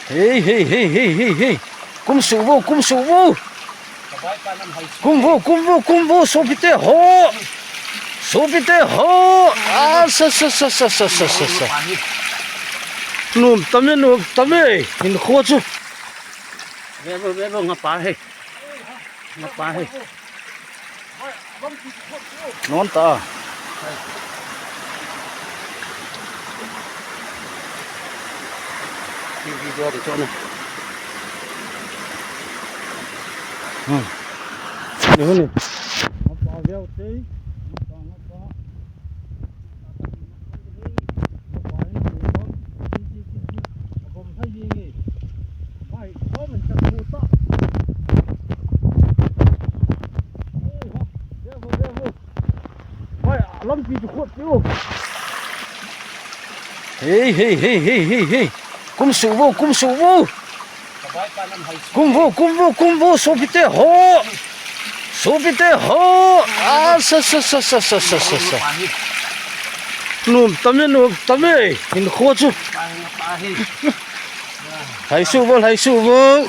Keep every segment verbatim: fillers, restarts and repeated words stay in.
Hei, hei, hei, hei, hei, hei. Kum suh vo, kum suh vo. Kum vo, kum vo, kum vo, sopite ho. Sopite ho. Ah, sa, sa, sa. Nom tame, nom tame. Hin kho chu. Ve vo, ve vo, nga pa he. Nga pa he. Non ta. Video de chona. Hmm. Ni huni. Nga pa veo te. Nga pa, nga pa. Hei, hei, hei, hei, hei, hei. Kum suh vo, kum suh vo. Kum vo, kum vo, kum vo, sopite ho. Sopite ho. Ah, sa, sa, sa. Nom tame, nom tame. Hin kho chu. Lhai suh vo, lhai suh vo.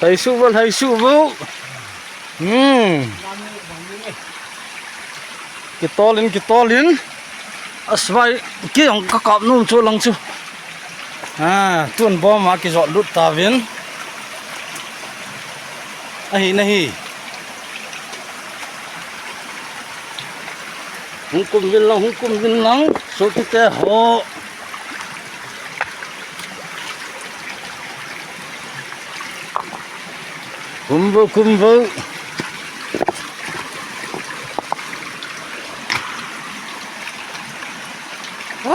Lhai suh vo, lhai suh vo. Hmm. Kitol in, kitol in. Asvai, kei jong ka kap nom chu lang chu. Ah, tun bom a kijot lut tauvin. Ahi nahi. Hung kum vin lang, hung kum vin lang. Sopite ho. Kum vo, kum vo.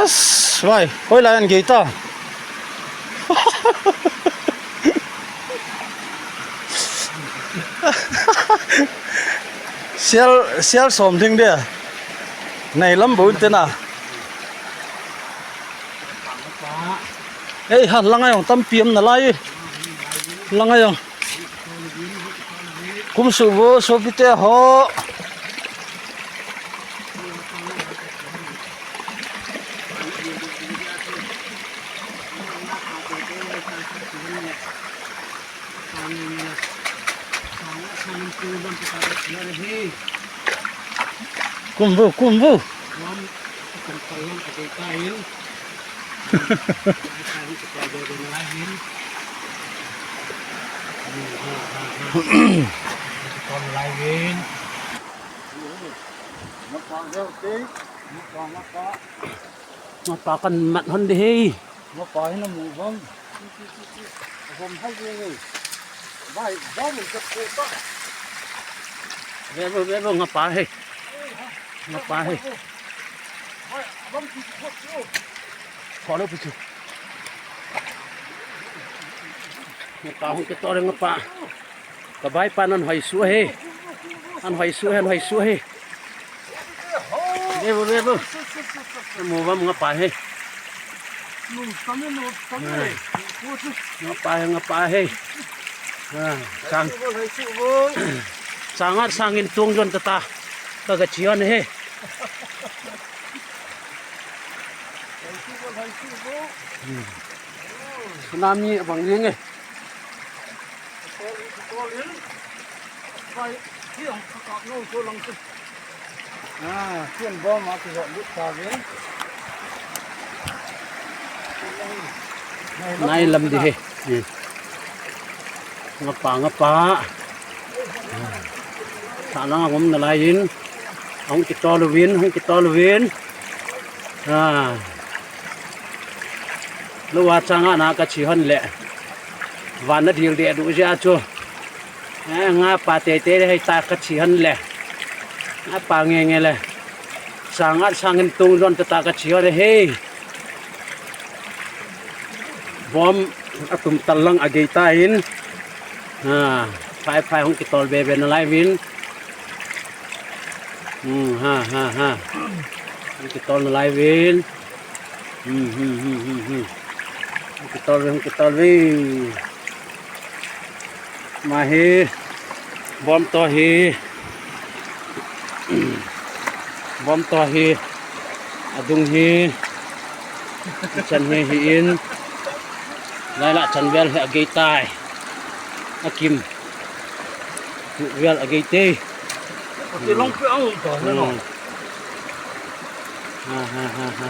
Asvai, hoilai an gei ta. Sial, sial som ding dia. Nai lam bou te na. Ei, ha, lang a jong tampi um nalai. Lang a jong. Kum suh vo, sopite ho. Kum vo, kum vo. Nga pa kan mat hon de hei. Nga pa hin amu vang. Avom hai jeng e. Vai, vai mun ka ko ta. Ve vo, ve vo, nga pa he. Nga pa he. Kho lou pi chu. Nga pa hung ke to re nga pa. Ka bai pa nan hoi su he. An hoi su he, an hoi su he. Ve vo, ve vo. Mu vam nga pa he. Nga pa he, nga pa he. Ah, sang. Sang at sang in tung jon tata. Ka ka chion he. Tsunami abang jeng e. Nai lam di he. Nga pa, nga pa. Sa lang a ngom nalai in. Hung kitol uvin, hung kitol uvin. Ah. Lou a chang a na ka chi hon le. Van na dil de du ja chu. Eh, nga pa te te hei ta ka chi hon le. Nga pa nge nge le. Sang at sang in tung lon ta ta ka chi hon le hei. Bom atum tal lang a gei ta in. Ha, phai phai hung kitol be be nalai vin. Hmm, ha, ha, ha. Hung kitol nalai vin. Hmm, hmm, hmm, hmm, hmm. Hung kitol ve, hung kitol ve. Ma hi. Bom to hi. Bom to hi, adung hi, chan hi hi in, lai la chan vel hi agei tai, akim, vel agei te. Ati long pi ang to na no. Hmm. Ha, ha, ha, ha.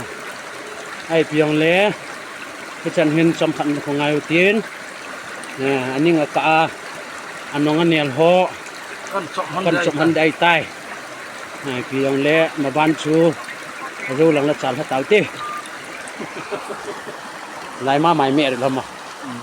Ai piang le, hichan hin chom khat khongai u tin. Eh, aning aka a, anong anel ho. Kan chom han Kan dai chom ta. han dai tai. Eh, pi jong le, maban chu, ajo lang la chal ha tau te. Lai ma mai me ri lama. Hmm.